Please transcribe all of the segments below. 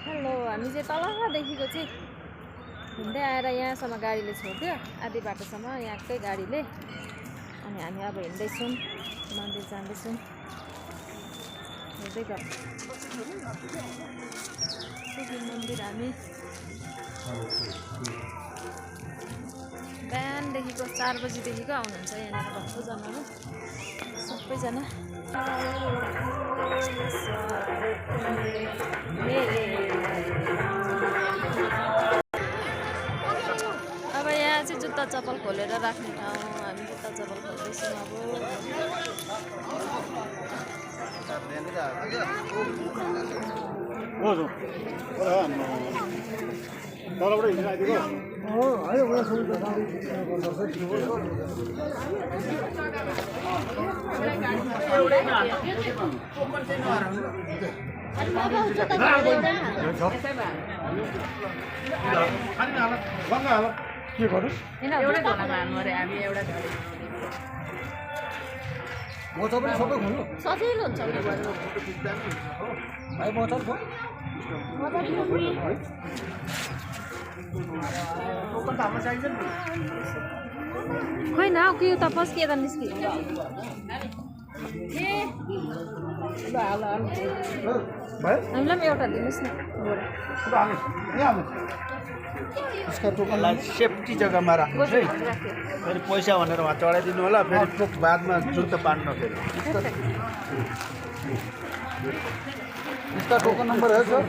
hello हामी चाहिँ तलदेखिको चाहिँ हिँड्दै आएर यहाँसम्म गाडीले छोड्दियो आधी बाटोसम्म यहाँकै गाडीले अनि हामी अब हिँड्दैछौँ मन्दिर जाँदैछौँ हेर्दै गर्छ मन्दिर हामी बिहानदेखिको 4 बजीदेखिको आउनुहुन्छ यहाँनिर भक्तजनहरू सबैजना अब यहाँ चाहिँ जुत्ता चप्पल खोलेर राख्ने ठाउँ हामी जुत्ता चप्पल खोल्दैछौँ के गर्नु एउटा ढोलामा हाल्नु अरे हामी एउटा मोचा पनि सबै खोल्नु सजिलो हुन्छ भाइ मोचा छ खोइ न के त पस्किएर निस्कि हामीलाई पनि एउटा दिनुहोस् न यसका टोकनलाई सेफ्टी जग्गामा राख्नु है फेरि पैसा भनेर वहाँ चढाइदिनु होला फेरि बादमा जुत्ता पार्नु फेरि यसका टोकन नम्बर है सर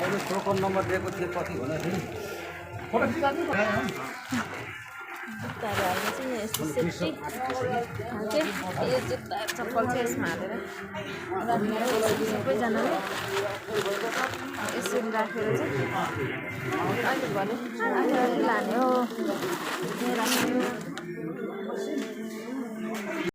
मैले टोकन नम्बर दिएको थिएँ कति होला जुत्ताहरू हाल्नु चाहिँ यस्तो सेफ्टी यो जुत्ता चप्पल चाहिँ यसमा हालेर सबैजनाले यसरी राखेर चाहिँ अहिले भने अहिले लाने हो यहाँ राख्ने